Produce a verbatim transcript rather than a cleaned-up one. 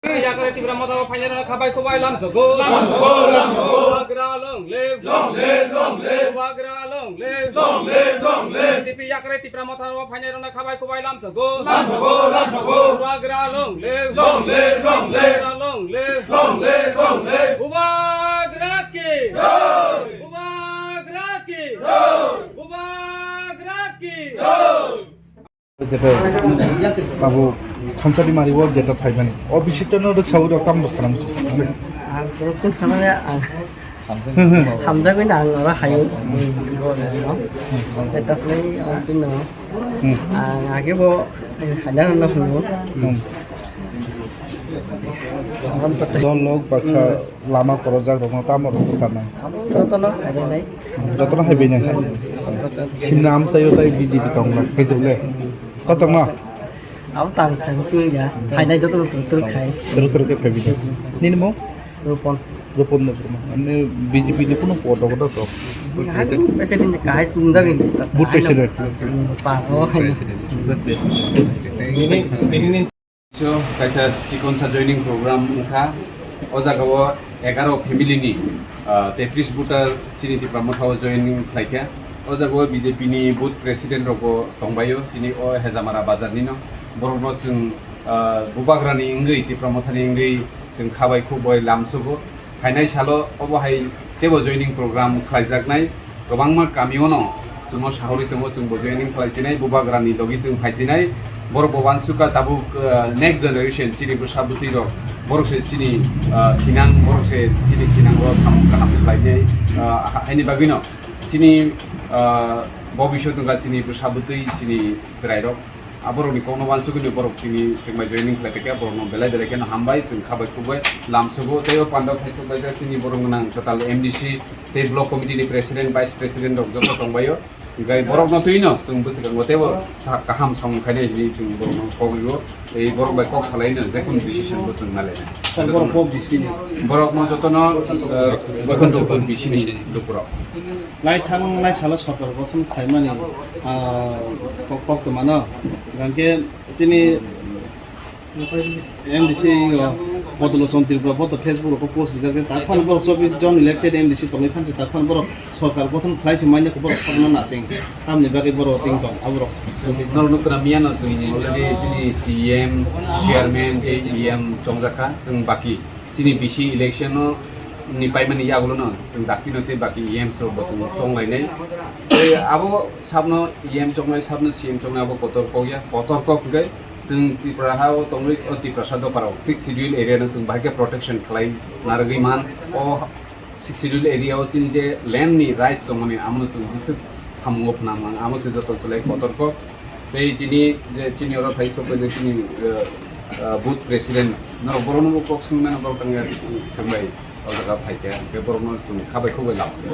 Yakre Tipra Motha o phainai rok khabai khubai lamsogo. Lamsogo, lamsogo. Bubagra long live. Long live, long live. Bubagra long live. Long live, long live. B J P yakre Tipra Motha o phainai rok khabai khubai lamsogo. Lamsogo, lamsogo. Bubagra long live. Long live, long live. Bubagra long live. Long live, long live. Bubagra ki. Jai. Bubagra ki. Jai. Bubagra ki. Jai. Jeta abo thamsani mari o jeta phaimani. O bisito no rwksawi rok tamo sanam. Ang rukun sananya ang. Hamjagwi na ang ora hayo. Eta play ang pin no. Hmm. Ang age bo hadan no hunu. Hmm. Dol lok baksa lama korojak rokno tamo rok bwcharnai. Jotono haibainai. Jotono haibainai. Simna amchaio tai B J P tongla, khaijokle. Kotorma? Abo tang sang chungya. Hainai jotono tur tur khai. Tur tur khe phaibainai. Nini mung? Rupon. Rupon Debbarma. Ani B J P ni kuno podo kodo to? Hai, president kahai chungjak ini. Booth president. Pa ho. President. Booth president. Nini, nini So, kaisa chikonsa joining program wngkha. O jagao egaro family ni, ah, tetris voter chini Tipra Motha o joining khlaikha. O jagao B J P ni booth president rokbo tongbaio, chini o Hejamara bazar nino. Borokno chwng, ah, Bubagrani wngwi, Tipra Mothani wngwi chwng khabai khukbai lamsugo. Phainai salo obo hai teibo joining program khlaijaknai, kwbangma kamiono chwngno sahorwi tongo, chwngbo joining khlaisinai, Bubagrani logi chwng phaisinai. Borokbo uansukha tabuk, uh, next generation chini bwsa bwtwi rok, borok se chini, uh, thinang, borok se chini thinango samung kaham khlainai, uh, ha-, haini bagwino chini, uh, bobisot wngkha chini bwsa bwtwi, chini chwrairok. Aborokni kokno uansugwino borok tini chwngbai joining khlai tongkha, borokno belai belai kheno hambai, chwng khabai khukbai lamsugo. Tei o pandao khaisok kaisa chini borok gwnang kwtal M D C tei block committee ni president, vice president rok joto tongbaio. Hinkhe borokno twino chwng bwswkango teibo sa-, kaham samung khainai hinwi chwng borokno kok rio. Tei borok bai kok salaino je kono decision bo chwng nalainai. Sir, borok kok D C ni? Borokno jotono, eh, Boikhondopur D C ni lukurok. Naithang naisalo sorkar gothon khlaimani, ah, kok, koktwmano, hwnkhe chini M D C o Bodol Lochon Tripura bo to Facebook rok post rijak, je takhwno borok chobbish jon elected M D C tongwi phansi, takhwno borok sorkar gothon khlai se manya khe borok sakno nasing, tamni bagwi borok ting tong aborok. Norok nukra miyano chwngni already chini C M, chairman tei E M chongjakha, chwng baki chini B C election o ni paimani yagulo no chwng dakti no tei baki E M rok bo chwng chonglainai. Tei abo sabno E M chongnai, sabno C M chongnai abo kotor kok ya, kotor kok hwnkhe chwng Tripura ha o tongwi o Tiprasa dopha rok sixth schedule area no chwng bahai khe protection khlai narwgwi man. O sixth schedule area o chini je land ni right chongmani amo no chwng bwswk samungo phwnang mang, amo se joto chwlai kotor kok. Tei tini je chini oro phai sok je chini, eh, eh, booth president norok borok no kok swngmano borok tangya swngbai o jaga phai khe, hwnkhe borok no chwng khabai khukbai lamsio.